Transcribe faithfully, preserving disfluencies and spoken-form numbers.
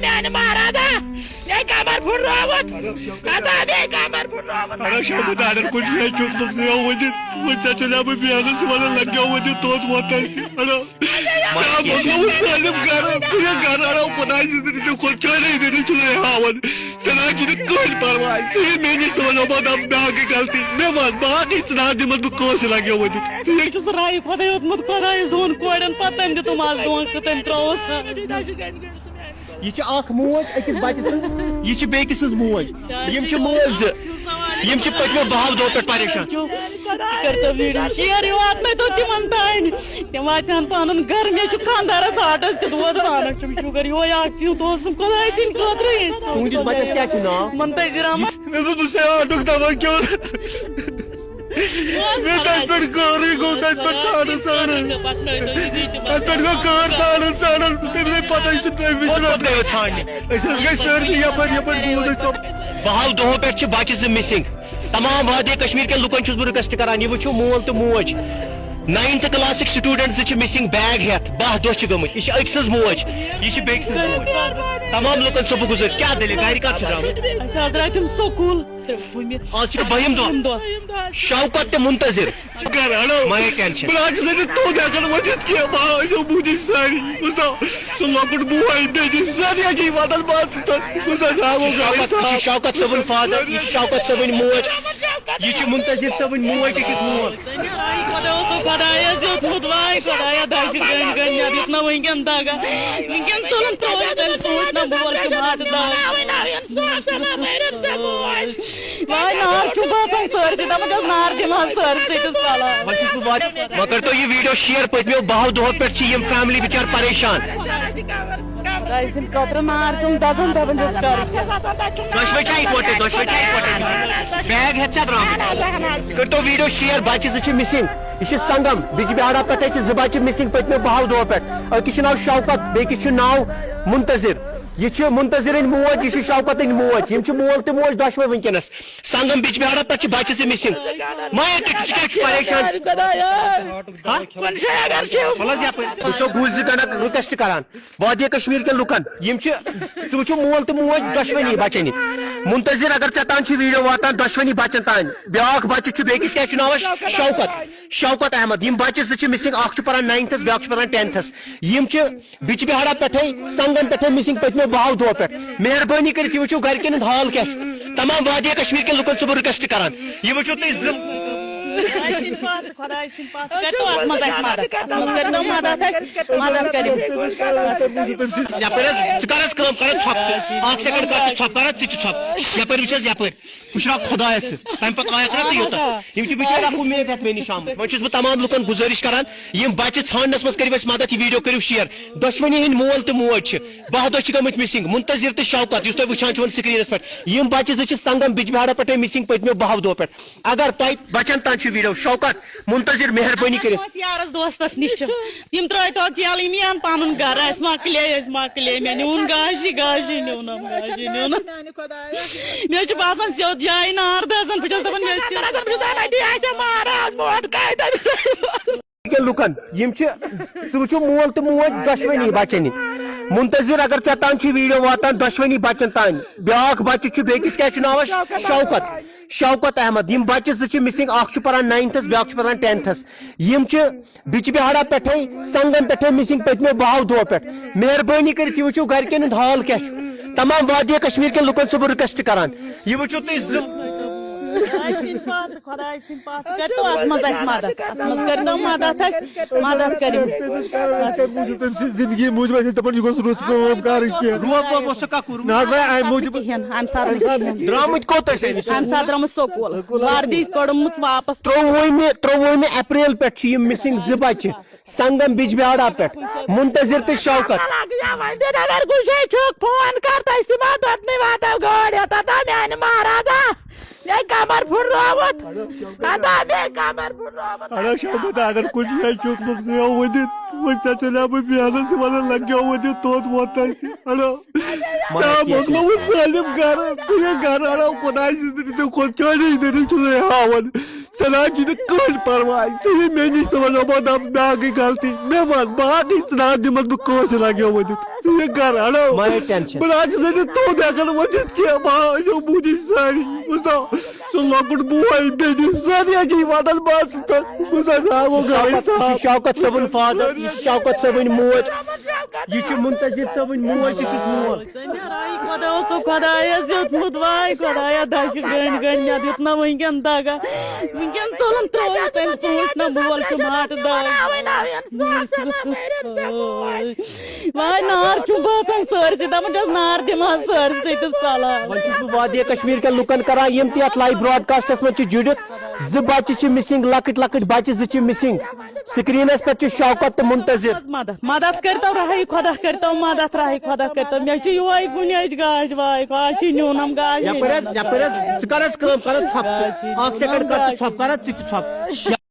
میانہِ مہرازا، مےٚ کمر پھُٹرووُت۔ ہتا مےٚ کمر پھُٹرووُت۔ اڑا شوکت، اگر کُنہِ جایہِ چھُکھ نہٕ ژٕ یو ؤنِتھ، وۄنۍ ژےٚ چھےٚ مےٚ بہٕ بیہنَس، ژٕ وَنان لَگیو ؤنِتھ توت ووت اَسہِ۔ اڑا، کیٛاہ مۄکلووُت سٲلِم گَرٕ؟ ژٕ یہِ گَرٕ اڑاو خۄداے سٕنٛدِ رٔحمہِ کھۄتہٕ چٲنۍ رٔحمہِ چھُنہٕ ہاوان۔ ژےٚ نہ چھُنہٕ کٕہٕنۍ پَرواے۔ ژٕ یہِ مےٚ نِش، ژٕ وَنو بہٕ دَپہٕ مےٚ اَکھ گٔے غلطی۔ مےٚ وَن، باقٕے ژٕ نہ دِمَس بہٕ کٲنٛسہِ لَگیو ؤنِتھ۔ ژٕ یہِ بہٕ چھُس راے خۄداے اوتمُت، خۄدایَس دۄن کورٮ۪ن پَتہٕ تٔمۍ دیُتُم آز دۄنٛکھٕ، تٔمۍ ترٛووُس۔ یہِ چھِ اکھ موج أکِس بچہِ سٕنٛز، یہِ چھِ بیٚکہِ سٕنٛز موج۔ یِم چھِ مٲلۍ زٕ، یِم چھِ پٔتمیو بَہَو دۄہو پٮ۪ٹھ پریشان۔ کٔرۍتو ویٖڈیو شِیَر، یہِ واتنٲیتو تِمن تانۍ۔ تِم واتہِ ہن پنُن گرٕ، مےٚ چھُ خانٛدارس ہارٹس تہِ دود، پانس چھُم شُگر، یِہوٚے اکھ پیوٗنت اوسُم خۄداے سٕنٛدِ خٲطرٕ۔ تُہٕنٛدِس بچس کیٛاہ چھُ ناو؟ منتظر احمد۔ مےٚ دوٚپ، بہٕ چھُسے ہارٹُک دوا کھیوٚن۔ مےٚ تَتہِ پٮ۪ٹھ کٲرٕے گوٚو، تَتہِ پٮ۪ٹھ ژھانٛڈان ژھانٛڈان۔ تَتہِ پٮ۪ٹھ گوٚو کٲر ژھانٛڈان ژھانٛڈان۔ تٔمِس گٔے پَتہ، یہِ چھُ تٔمِس چھُنہٕ۔ کوٚت گٔیوٕ ژھانٛڈنہِ؟ أسۍ حظ گٔے سٲرسٕے یَپٲرۍ، یَپٲرۍ گوٚو أسۍ پَتہٕ۔ بَہَو دۄہو پٮ۪ٹھ چھِ بَچہٕ زٕ مِسِنٛگ۔ تمام وادی کشمیر کٮ۪ن لُکَن چھُس بہٕ رِکوٮ۪سٹ کَران، یہِ وٕچھِو مول تہٕ موج۔ ناینتھٕ کلاسٕکۍ سٹوٗڈنٛٹ زٕ چھِ مِسِنٛگ بیگ ہٮ۪تھ، بَہہ دۄہ چھِ گٔمٕتۍ۔ یہِ چھِ أکۍ سٕنٛز موج، یہِ چھِ بیٚکہِ سٕنٛز موج۔ تمام لُکَن چھُس بہٕ گُزٲرِش، کیٛاہ دٔلیٖل؟ گَرِ کَر چھِ درٛامٕتۍ؟ أسۍ حظ درٛاے تِم سکوٗل۔ آز چھِ بٔہِم دۄہ۔ بٔہِم دۄہ۔ شوکت تہٕ منتظر۔ گرٕ اَڑو۔ مہ ہے ٹینشن۔ بہٕ نہ حظ چھُس أمِس توٚت ہٮ۪کان ؤنِتھ کینٛہہ۔ بہٕ حظ چھُس بوٗزِتھ سٲری۔ وٕچھ سا، سُہ لۄکُٹ بوے، بیٚنہِ، سٲری حظ چھِ یہِ وَدان، بہٕ حظ چھُس تَتھ، بہٕ حظ ہاوو گرٕ۔ شوکت، یہِ چھُ شوکت صٲبُن فادر، یہِ چھِ شوکت صٲبٕن موج، یہِ چھِ منتظر صٲبٕنۍ موج، یہِ چھِ سون۔ خۄدایَس دیُتمُت، واے خۄدایا، دَجہِ گٔنٛڈۍ گٔنٛڈۍ مےٚ دیُت نہ وٕنکٮ۪ن دَگا۔ وٕنکٮ۪ن تُلُن ترٛووُن تٔمۍ سوٗنٛچ نہ بول تہِ مَتھ دَگ۔ واے نار چھُ باسان سٲرسٕے، دَپان چھَس نار دِمہٕ ہا سٲرسٕے تہٕ ژَلہٕ ہا۔ وۄنۍ چھُس بہٕ واتان، وۄنۍ کٔرۍتو یہِ ویٖڈیو شِیَر، پٔتمیو بَہَو دۄہو پٮ۪ٹھ چھِ یِم فیملی بِچار پریشان۔ خۄداے سٕنٛدِ خٲطرٕ نار دیُن دَزُن، دَپان چھَس کَرٕ کیٛاہ۔ دۄشوے چھا اِکوٹے؟ دۄشوے چھا اِکوٹے؟ بیگ ہٮ۪تھ چھا درٛامٕتۍ؟ کٔرۍتو ویٖڈیو شِیَر، بَچہٕ زٕ چھِ مِسِنٛگ۔ یہِ چھِ سنگم، بِجبِہارا پٮ۪ٹھَے چھِ زٕ بَچہٕ مِسِنٛگ پٔتمیو بَہَو دۄہو پٮ۪ٹھ۔ أکِس چھُ ناو شوکت، بیٚکِس چھُ ناو منتظر۔ یہِ چھِ منتظرٕنۍ موج، یہِ چھِ شوکتٕنۍ موج۔ یِم چھِ مول تہٕ موج دۄشوے وٕنکیٚنَس۔ سنگم بِجبِہارا پٮ۪ٹھ چھِ بَچہٕ زٕ مِسِنٛگ۔ ما ہے، تُہۍ، ژٕ کیٛازِ چھُکھ پریشان؟ ہا؟ وَلہٕ حظ یَپٲرۍ۔ بہٕ چھُسو گُلۍ زٕ گنڈک رِکوٮ۪سٹ کران۔ وادی کشمیر کٮ۪ن لُکن، یِم چھِ، ژٕ وٕچھو مول تہٕ موج دۄشوٕنی بچن یہِ۔ منتظر، اگر ژےٚ تام چھِ ویٖڈیو واتان دۄشوٕنی بچن تام، بیٛاکھ بچہٕ چھُ، بیٚکِس کیٛاہ چھُ ناو اَسہِ؟ شوکت، شوکت احمد۔ یِم بچہٕ زٕ چھِ مِسِنٛگ، اکھ چھُ پران ناینتھس، بیٛاکھ چھُ پران ٹینتھس۔ یِم چھِ بِجبِہارا پٮ۪ٹھے، سنگم پٮ۪ٹھے مِسِنٛگ پٔتمیو بَہَو دۄہو پٮ۪ٹھ۔ مہربٲنی کٔرِتھ یہِ وٕچھِو گرِکٮ۪ن ہُنٛد حال کیٛاہ چھُ۔ تمام وادی کشمیر کٮ۪ن لُکن چھُس بہٕ رِکوٮ۪سٹ کران، یہِ وٕچھِو تُہۍ زٕ۔ خۄداے سٕنٛدِ پاسہٕ، خۄداے سٕنٛدِ پاسہٕ کٔرۍتو اَتھ منٛز اَسہِ مدد، اَتھ منٛز کٔرۍتو مدد اَسہِ، مدد کٔرِو۔ یَپٲرۍ حظ، ژٕ کر حظ کٲم، کر حظ ژھۄپ ژٕ۔ اَکھ سیکنڈ کر ژٕ ژھۄپ، کر حظ ژٕ تہِ ژھۄپ۔ یَپٲرۍ وٕچھ حظ یَپٲرۍ۔ وٕچھ حظ خۄدایَس ژٕ۔ تَمہِ پَتہٕ آیَکھ نہ ژٕ یوٚتَتھ۔ یِم چھِ بِچٲرۍ اَکھ اُمید ہٮ۪تھ مےٚ نِش آمٕتۍ۔ وۄنۍ چھُس بہٕ تمام لُکَن گُزٲرِش کران، یِم بَچہٕ ژھانٛڈنَس منٛز کٔرِو اَسہِ مدد، یہِ ویٖڈیو کٔرِو شِیَر۔ دۄشوٕنی ہِنٛدۍ مول تہٕ موج چھِ۔ بَہَہ دۄہ چھِ گٔمٕتۍ مِسِنٛگ۔ منتظر تہٕ شوکت، یُس تُہۍ وٕچھان چھِو وۄنۍ سِکریٖنَس پٮ۪ٹھ۔ یِم بَچہٕ زٕ چھِ سنگم بِجبِہارا پٮ۪ٹھَے مِسِنٛگ پٔتمیو بَہَو دۄہو پٮ۪ٹھ۔ اگر تۄہہِ بَچَن تام چھُ ویٖڈیو، شوکت، منتظر، مہربٲنی کٔرِتھ۔ یارس دوستس نِش چھِ۔ یِم ترٛٲوۍ تو اکیلہٕ، یِم یِن پنُن گرٕ، اَسہِ مۄکلے، اَسہِ مۄکلے، مےٚ نیوٗن گاشی، گاشی نیوٗنم، گاشی نیوٗنم۔ مےٚ چھُ باسان سیوٚد جایہِ نار دَزان، بہٕ چھَس دَپان مےٚ چھِ کٮ۪ن لُکن، یِم چھِ، ژٕ وٕچھو مول تہٕ موج دۄشوٕنی بَچَن یہِ۔ منتظر، اگر ژےٚ تام چھِ ویٖڈیو واتان دۄشوٕنی بَچَن تام، بیٛاکھ بَچہٕ چھُ، بیٚکِس کیٛاہ چھُ ناو اَسہِ؟ شوکت، شوکت احمد۔ یِم بَچہٕ زٕ چھِ مِسِنٛگ، اکھ چھُ پَران ناینتھَس، بیٛاکھ چھُ پَران ٹینتھَس۔ یِم چھِ بِجبِہارا پٮ۪ٹھَے، سنگم پٮ۪ٹھَے مِسِنٛگ پٔتمیو بَہَو دۄہو پٮ۪ٹھ۔ مہربٲنی کٔرِتھ یہِ وٕچھِو گرِکٮ۪ن ہُنٛد حال کیٛاہ چھُ۔ تمام وادی کشمیر کٮ۪ن لُکن چھُس بہٕ رِکوٮ۪سٹ کران، یہِ وٕچھِو تُہۍ زٕ۔ خۄداے سٕنٛدِ پاسہٕ، خۄداے سٕنٛدِ پاسہٕ کٔرۍتو اَتھ منٛز اَسہِ مدد، اَتھ منٛز کٔرۍتو مدد اَسہِ، مدد کٔرِو۔ تٔمِس کرو أسۍ تَمہِ موٗجوٗب، تٔمۍ سٕنٛدِ زِندگی موٗجوٗب اَسہِ دَپان، یہِ گوٚژھ رُس کٲم کَرٕنۍ کینٛہہ۔ روب ووب اوسُکھا کوٚرمُت؟ نہ حظ، وۄنۍ اَمہِ موٗجوٗب۔ کِہیٖنۍ، اَمہِ ساتہٕ نہٕ کِہیٖنۍ۔ درٛامٕتۍ کوٚت ٲسۍ اَمہِ ساتہٕ؟ اَمہِ ساتہٕ درٛامٕتۍ سکوٗل۔ وردی کٔڑمٕژ واپس۔ ترٛۆوُہمہِ، ترٛۆوُہمہِ اپریل پٮ۪ٹھ چھِ یِم مِسِنٛگ زٕ بَچہٕ۔ سنگم بجبیاڑا پٮ۪ٹھ منتظر تہٕ شوکت۔ لگیا وۄنۍ دِنۍ، اگر کُنہِ جایہِ چھُکھ فون کر، تٔسی ما دوٚتنٕے واتو گٲڑۍ ہٮ۪تھ، ہتا میانہِ مہرازا، مےٚ کمر پھُٹرووُت، ہتا مےٚ کمر پھُٹرووُت۔ اڑا شوکت، اگر کُنہِ جایہِ چھُکھ نہٕ ژٕ یو ؤنِتھ، وۄنۍ ژےٚ ژےٚ بہٕ بیہنس ونان لگیو ؤنِتھ توت ووت تٔسی۔ اڑا، مگر کیٛاہ کینٛہہ مۄکلووُت سٲلِم گرٕ، ژٕ یہِ گرٕ اڑا خۄداے سٕنٛدِ رٔحمہِ کھۄتہٕ چٲنی دٔری چھُ ہاوان۔ ژٕ نہ حظ چھُے نہٕ کٕہٕنۍ پرواے۔ ژٕ یہِ مےٚ نِش، ژٕ وَنو بہٕ دَپہٕ بیٛاکھ گٔے غلطی۔ مےٚ وَن، بہٕ ہا گٔے، ژٕ نہ حظ دِمَکھ بہٕ کٲنٛسہِ لَگیو ؤنِتھ۔ ژٕ یہِ کَر اَڑو۔ مہ ہے ٹٮ۪نشَن۔ بہٕ نہ حظ چھُسَے نہٕ توٚت ہٮ۪کان ؤنِتھ کینٛہہ۔ بہٕ ہا ٲسِو بوٗزِتھ سٲری۔ بہٕ سا سُہ لۄکُٹ بوے بیٚنہِ سٲری حظ چھِ وَنان، بہٕ حظ چھُس تَتھ، بہٕ حظ ہاوو گَرَے صاف۔ یہِ چھُ شوکت صٲبُن فادر، یہِ چھُ شوکت صٲبٕنۍ موج، یہِ چھُ منتظر صٲبٕنۍ موج، یہِ چھُس مول۔ ژےٚ مےٚ راے خۄدا اوسُکھ خۄدایَس دیُتمُت، واے خۄدایا، دَچھِ گٔنٛڈۍ گٔنٛڈۍ مےٚ دیُت نہ وٕنکٮ۪ن دَگا۔ وٕنکٮ۪ن ژوٚلُم ترٛٲوِتھ تٔمۍ سوٗنٛچ نہ مول چھُ ماٹہٕ دَگ۔ واے نار چھُم باسان سٲرسٕے، دَپان چھَس نار دِمہٕ ہا سٲرسٕے تہٕ ژَلہٕ ہا۔ وۄنۍ چھُس بہٕ وادی کشمیر کٮ۪ن لُکن کران، یِم تہِ یتھ لایو براڈکاسٹس منٛز چھِ جُڑِتھ، زٕ بچہِ چھِ مسنگ، لۄکٕٹۍ لۄکٕٹۍ بچہِ زٕ چھِ مسنگ۔ سکرینس پٮ۪ٹھ چھِ شوکت تہٕ منتظر۔ مدد، مدد کٔرتو راہی خۄدا، کٔرتو مدد راہی خۄدا، کٔرتو۔ مےٚ چھُ یِہوٚے کُنہِ اَچھِ گاش واے، آز چھِ نیونم گاش۔ یپٲرۍ حظ، یپٲرۍ حظ، ژٕ کر حظ کٲم، کر حظ ژھۄپ ژٕ۔ اکھ سیکنڈ کر ژٕ ژھۄپ، کر حظ ژٕ تہِ ژھۄپ۔